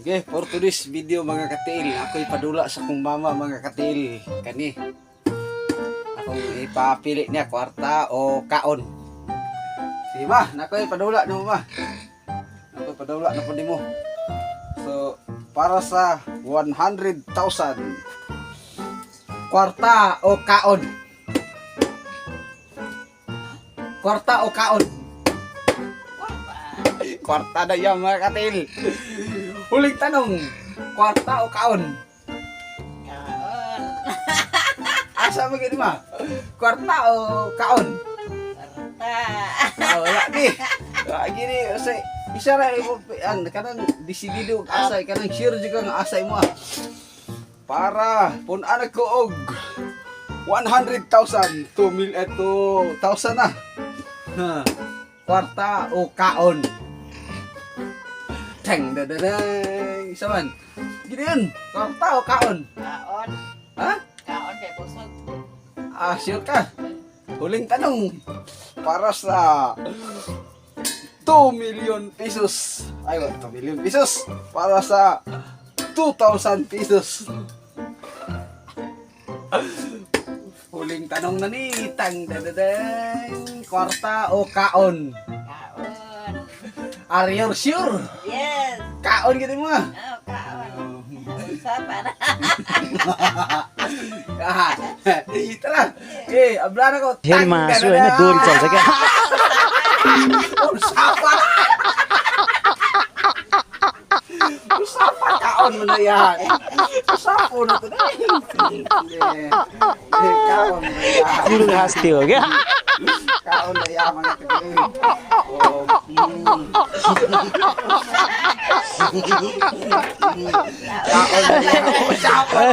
Sige, for today's video, mga katiil, ako'y padula sa kong mama, mga katiil. Kani. Akong ipapili niya, kwarta o kaon. Sige ma, nako'y padula nimo, ma. Nako'y padula na po nimo. So, para sa 100,000, kwarta o kaon? Kwarta o kaon? Kwarta na yan, mga katiil. Huling tanong, kwarta o kaon? Kaon. Asa mo gini, ma? Kwarta o kaon? Kwarta. Ah, wala di. Ah, gini sa isa ra imo an kanang desidido og asa, kanang sure jud ka nga asa imo ah. Para pun-an ko og 100,000, 2 mil eh, 2,000 na. Ha. Kwarta o kaon? Tang dadadang. Isa man. Gini yun. Kwarta o kaon? Kaon. Ha? Kaon kay busog. Ah, sure ka? Huling tanong. Para sa 2 million pesos. Ay, 2 million pesos. Para sa 2,000 pesos. Huling tanong na ni. Tang dadadang. Kwarta o kaon? Kaon. Are you sure? Yes. Kaon gid mo ah. Oh, kaon. Usapan. Ah, tara. Eh, abla na ko. फेरि मासु होइन दोहोरी चल्छ क्या। Usapan! Usapan kaon mo na yan. Usapan na to na. Eh, eh, kaon mo na yan. कुरो हाँस्थ्यो हो क्या। Kaon na yan, mga kagaling. Oh. Kaon na yan. Usapan!